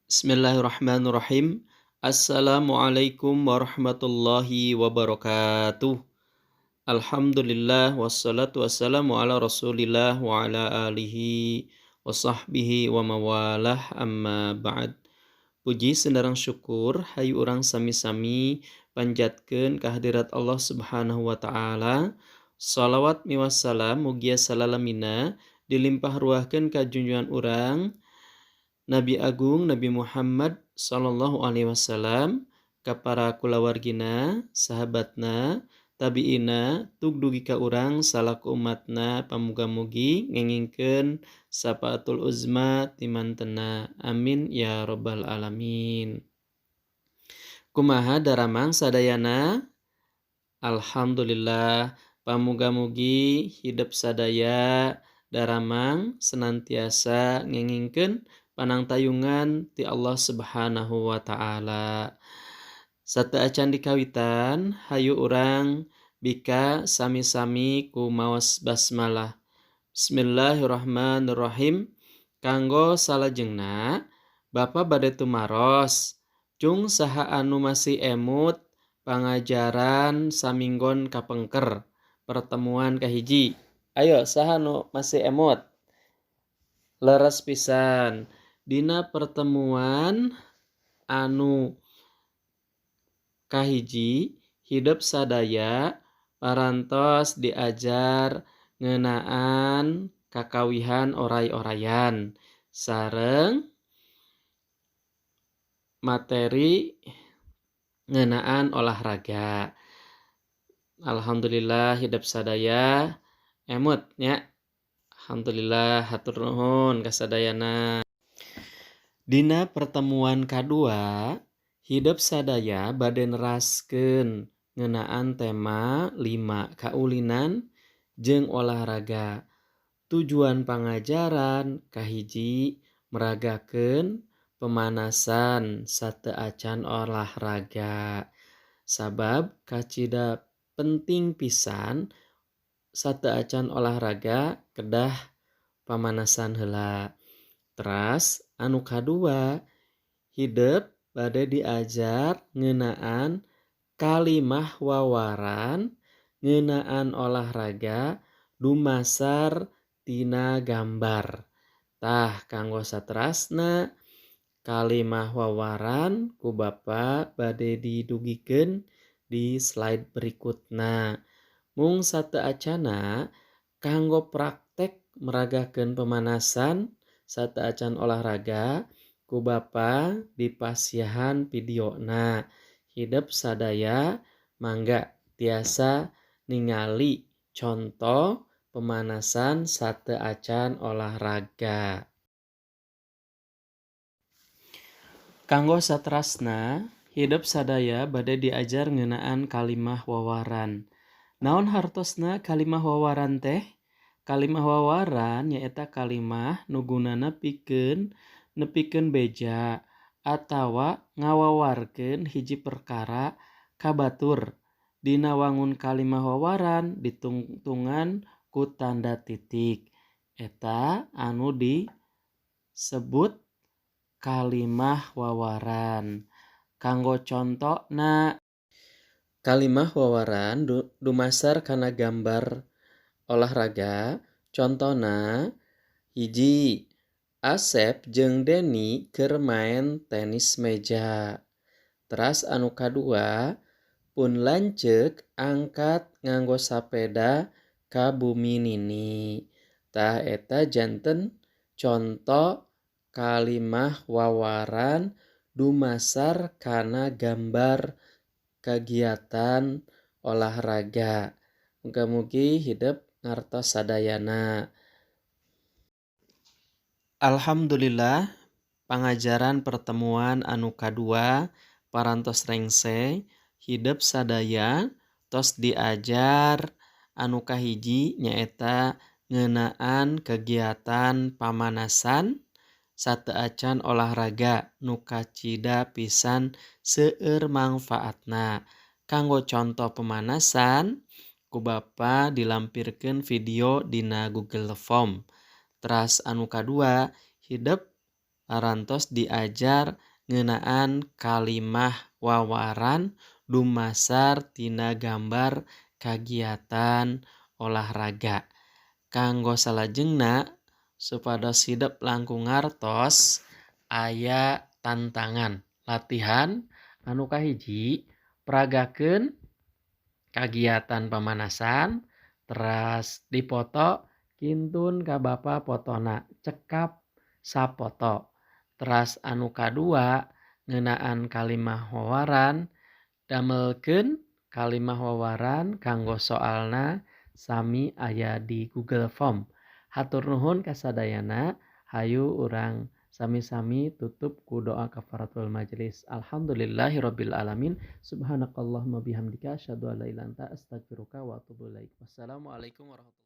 Bismillahirrahmanirrahim. Assalamualaikum warahmatullahi wabarakatuh. Alhamdulillah wassalatu wassalamu ala Rasulillah wa ala alihi wa sahbihi wa mawalah, amma ba'd. Puji senarang syukur hayu urang sami-sami panjatkeun kehadirat Allah Subhanahu wa taala. Salawat miwassalam mugia salalamina dilimpah ruahkeun ka junjungan urang Nabi Agung Nabi Muhammad sallallahu alaihi wasallam, ka para kulawargina, sahabatna, tabiina, tug dugi ka urang salaku umatna, pamuga-mugi ngengingkeun safaatul uzma timantena. Amin ya rabbal alamin. Kumaha daramang sadayana? Alhamdulillah, pamuga-mugi hidep sadaya daramang senantiasa ngengingkeun panangtayungan ti Allah Subhanahu wa taala. Sateuacan dikawitan, hayu urang bika sami-sami ku maos basmalah. Bismillahirrahmanirrahim. Kanggo salajengna Bapa bade tumaros. Cung saha anu masih emut pangajaran saminggon kapengker pertemuan kahiji? Ayo, saha nu masih emut? Leres pisan. Dina pertemuan anu kahiji, hidep sadaya parantos diajar ngeunaan kakawihan oray-orayan sareng materi ngeunaan olahraga. Alhamdulillah, hidep sadaya emut nya. Alhamdulillah, hatur nuhun kasadayana. Dina pertemuan kadua, hidep sadaya bade neraskeun ngeunaan tema 5 kaulinan jeung olahraga. Tujuan pangajaran kahiji, meragakeun pemanasan sateuacan olahraga. Sabab kacida penting pisan, sateuacan olahraga kedah pamanasan heula. Teras anu kadua, hidep bade diajar ngeunaan kalimah wawaran ngeunaan olahraga dumasar tina gambar. Tah, kanggo saterasna, kalimah wawaran ku Bapa bade didugikeun di slide berikutna. Mung sateuacanna, kanggo praktek meragakeun pemanasan sateuacan olahraga, ku Bapa dipasihan videona. Hidep sadaya mangga tiasa ningali contoh pemanasan sateuacan olahraga. Kanggo saterasna, hidep sadaya bade diajar ngeunaan kalimah wawaran. Naon hartosna kalimah wawaran teh? Kalimah wawaran nyaeta kalimah nu gunana pikeun nepikeun beja atawa ngawawarkeun hiji perkara ka batur. Dina wangun kalimah wawaran ditungtungan ku tanda titik. Eta anu disebut kalimah wawaran. Kanggo contona, kalimah wawaran dumasar kana gambar olahraga, contona hiji, Asep jeung Deni keur maen tenis meja. Teras anu kadua, pun lanceuk angkat nganggo sapeda ka bumi Nini. Tah, eta janten conto kalimah wawaran dumasar kana gambar kagiatan olahraga. Muga-mugi hidep ngartos sadayana. Alhamdulillah, pangajaran pertemuan anu kadua parantos rengse. Hidep sadaya tos diajar anu kahiji nyaeta ngeunaan kegiatan pamanasan sateuacan olahraga nu kacida pisan seueur mangfaatna. Kanggo contoh pemanasan, ku Bapa dilampirkeun video dina Google Form. Teras anu kadua, hidep Parantos diajar ngeunaan kalimah wawaran dumasar tina gambar kagiatan olahraga. Kanggo salajengna supados hidep langkung ngartos aya tantangan latihan anu kahiji peragakeun kagiatan pamanasan teras dipoto kintun ka bapa potona cekap sapoto. Teras anu kadua ngeunaan kalimah wawaran damelkeun kalimah wawaran kanggo soalna sami aya di Google Form. Hatur nuhun kasadayana, hayu urang sami-sami tutup ku doa kafaratul majelis. Alhamdulillahirabbil alamin. Subhanakallahumma bihamdika asyhadu an la ilaha illa anta astaghfiruka wa atubu ilaik. Wassalamualaikum warahmatullahi.